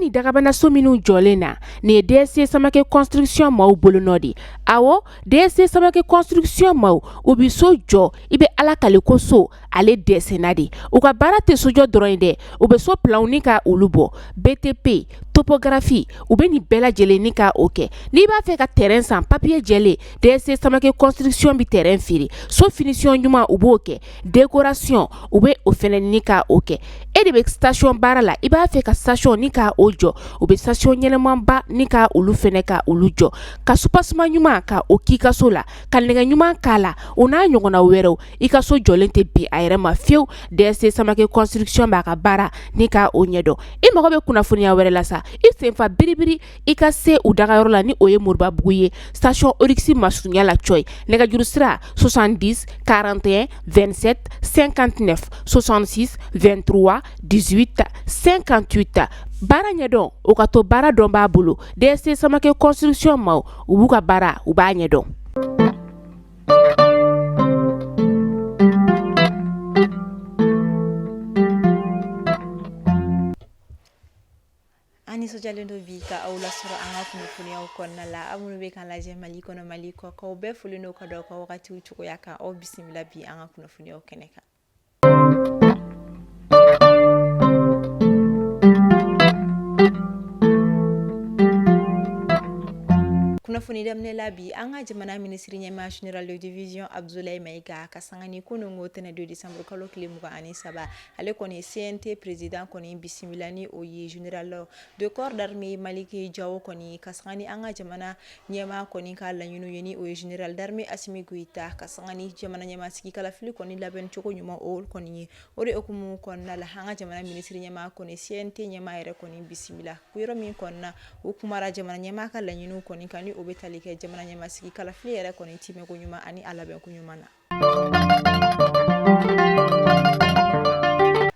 bɛ nin dagabanaso minnu jɔlen na, nin ye DSC Samakɛ Construction maaw bolonɔ de. Awɔ, DSC Samakɛ Construction maaw, u bɛ so jɔ, i bɛ Ala kale ko so ale dɛsɛna de. U ka baara tɛ sojɔ dɔrɔn ye dɛ, u bɛ so planw ni ka olu bɔ, BTP, topographie, u bɛ nin bɛɛ lajɛlen ni ka o kɛ. N'i b'a fɛ ka terrain san, papier jɛlen, DSC Samakɛ Construction bɛ terrain feere. So finition ɲuman, u b'o kɛ, décoration, u bɛ o fɛnɛ ni ka o kɛ. E de bɛ station baara la, i b'a fɛ ka station ni ka o jɔ, u bɛ station ɲɛnɛmanba ni ka olu fɛnɛ ka olu jɔ, ka soubassement ɲuman ka o k'i ka so la, ka nɛgɛ ɲuman k'a la, o n'a ɲɔgɔnna wɛrɛw. I ka so jɔlen tɛ bin a yɛrɛ ma fiyewu. DSC Samakɛ Construction b'a ka baara ni ka o ɲɛdɔn. I mago bɛ kunnafoniya wɛrɛ la sa, i senfa biribiri i ka se u dagayɔrɔ la, ni o ye Moribabugu ye, station Oryx masurunya la cɔyi. Nɛgɛjuru sira 70 41 27 59, 66 23 18 58. Baara ɲɛdɔn, o ka to baara dɔn b'a bolo. DSC Samakɛ Construction maaw, u b'u ka baara, u b'a ɲɛdɔn. An nisɔndiyalen don bi ka aw lasɔrɔ an ka kunnafoniyaw kɔnɔna la. Aw minnu bɛ k'an lajɛ Mali kɔnɔ, Mali kɔ kan, aw bɛɛ folen don ka da aw ka wagatiw cogoya kan. Aw bisimila bi an ka kunnafoniyaw kɛnɛ kan. Kunnafoni daminɛ la bi, an ka jamana minisiri ɲɛmaa général de division Abdoulaye Maïga, ka sanga ni kununko tɛnɛn don décembre kalo tile 23, ale kɔni CNT président kɔni bisimila, ni o ye général de corps d'armée Malick Diaw kɔni, ka sanga ni an ka jamana ɲɛmaa kɔni ka laɲini ye, ni o ye général d'armée Assimi Goïta, ka sanga ni jamana ɲɛmaa sigi kalafili kɔni labɛn cogo ɲuman o kɔni ye. O de hukumu kɔnɔna la, an ka jamana minisiri ɲɛmaa kɔni CNT ɲɛmaa yɛrɛ kɔni bisimila yɔrɔ min kɔnɔna, u kumara jamana ɲɛmaa ka laɲiniw kɔni kan, ni o bɛ tali kɛ jamana ɲɛmaa sigi kalafili yɛrɛ kɔni timɛko ɲuman ani a labɛnko ɲuman na.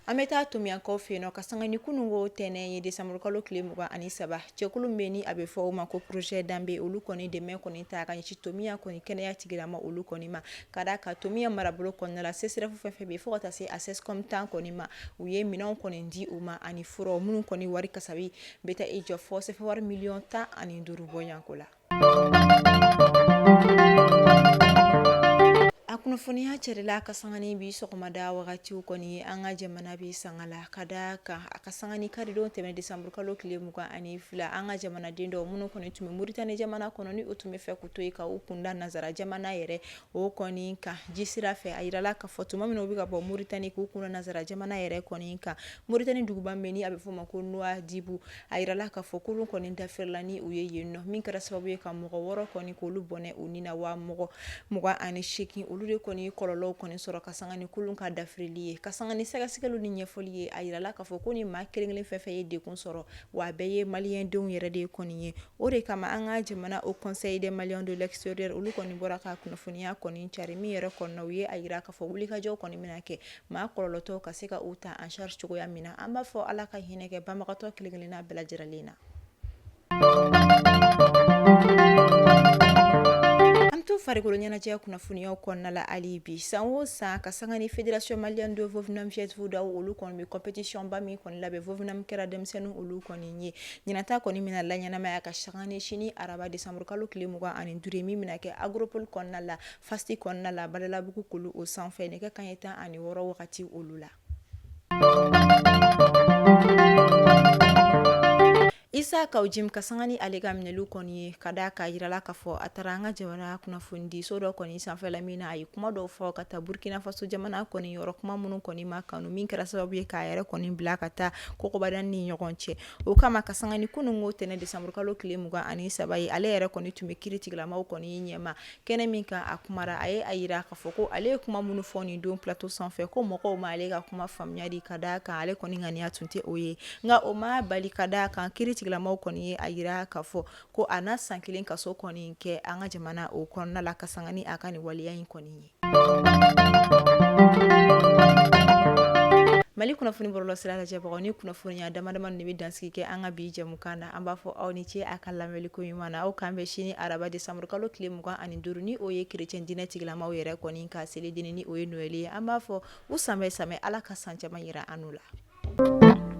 An bɛ taa Tominiankaw fɛ yen nɔ, ka sanga ni kununko tɛnɛn ye décembre kalo tile 23. Jɛkulu min bɛ ni a bɛ fɔ o ma ko projet Danbe, olu kɔni dɛmɛ kɔni ta ka ɲɛsin Tominian kɔni kɛnɛya tigilama olu kɔni ma, ka d'a kan Tominian marabolo kɔnɔna la, CSRéf fɛn fɛn bɛ fo ka taa se a CSCOM 10 kɔni ma, u ye minɛnw kɔni di u ma ani fura minnu kɔni wari kasabi bɛ taa i jɔ fɔ CFA wari miliyɔn 15 bɔɲɔgɔnko la. A kunnafoniya cɛrila ka sanga ni bi sɔgɔmada wagatiw kɔni ye. An ka jamana bɛ sanga la, ka da kan a ka sanga ni karidon tɛmɛ décembre kalo tile 22, an ka jamanaden dɔw minnu kɔni tun bɛ Muritani jamana kɔnɔ, ni u tun bɛ fɛ k'u to yen ka u kunda nansara jamana yɛrɛ o kɔni kan ji sira fɛ, a yirala k'a fɔ tuma min u bɛ ka bɔ Muritani k'u kunda nansara jamana yɛrɛ kɔni kan, Muritani duguba min ni a bɛ f'o ma ko Nouadhibou, a yirala k'a fɔ kurun kɔni dafirila ni u ye yen nɔ, min kɛra sababu ye ka mɔgɔ 6 kɔni k'olu bɔnɛ u ni na, wa mɔgɔ 28 olu de kɔni kɔlɔlɔw kɔni sɔrɔ ka sanga ni kulun ka dafirili ye. Ka sanga ni sɛgɛsɛgɛliw ni ɲɛfɔli ye, a yirala k'a fɔ ko ni maa kelen kelen fɛn fɛn ye degun sɔrɔ, wa a bɛɛ ye maliyɛndenw yɛrɛ de kɔni ye. O de kama an ka jamana Haut Conseil des Maliens de l'extérieur, olu kɔni bɔra ka kunnafoniya kɔni cari, min yɛrɛ kɔnɔna u ye a yira k'a fɔ wulikajɔw kɔni bɛna kɛ maa kɔlɔlɔtɔw ka se ka u ta en charge cogoya min na. An b'a fɔ Ala ka hinɛ kɛ banbagatɔ kelen kelenna bɛɛ lajɛlen na. An to farikolo ɲɛnajɛ kunnafoniyaw kɔnɔna la hali bi. San o san, ka sanga ni Fédération malienne de Vovinam Viet Vo Dao, olu kɔni bɛ compétition ba min kɔni labɛn Vovinam kɛra denmisɛnnin olu kɔni ye. Ɲinata kɔni bɛna laɲɛnamaya ka sanga ni sini araba décembre kalo tile 25, min bɛna kɛ Agropole kɔnɔna la, Fasti kɔnɔna la, Badalabugu kulu o sanfɛ, nɛgɛ kanɲɛ 16 wagati olu la. Isa Kaw Jim, ka sanga ni ale ka minɛliw kɔni ye, ka d'a kan a yirala k'a fɔ a taara an ka jamana kunnafonidiso dɔ kɔni sanfɛ la, min na a ye kuma dɔw fɔ ka taa Burkina Faso jamana kɔni yɔrɔ, kuma minnu kɔni ma kanu, min kɛra sababu ye k'a yɛrɛ kɔni bila ka taa kɔkɔbada ni ɲɔgɔn cɛ. O kama, ka sanga ni kununko tɛnɛn décembre kalo tile 23 ye, ale yɛrɛ kɔni tun bɛ kiri tigilamaw kɔni ɲɛma kɛnɛ min kan, a kumara, a ye a yira k'a fɔ ko ale ye kuma minnu fɔ nin don plateau sanfɛ, ko mɔgɔw ma ale ka kuma faamuya di, ka d'a kan ale kɔni ŋaniya tun tɛ o ye. Nka o ma bali, ka d'a kan kiri tigilamaw kɔni ye a yira k'a fɔ ko a na san 1 kaso kɔni kɛ an ka jamana o kɔnɔna la, ka sanga ni a ka nin waleya in kɔni ye. Mali kunnafoni bɔlɔlɔsira lajɛbagaw, ni kunnafoniya dama dama de bɛ dansigi kɛ an ka bi jɛmukan na. An b'a fɔ aw ni ce a ka lamɛnli ko ɲuman na. Aw k'an bɛn sini araba décembre kalo tile 25, ni o ye chrétien diinɛ tigilamaw yɛrɛ kɔni ka selideni, ni o ye Noël ye. An b'a fɔ u sanbɛ sanbɛ, Ala ka san caman yira an n'u la.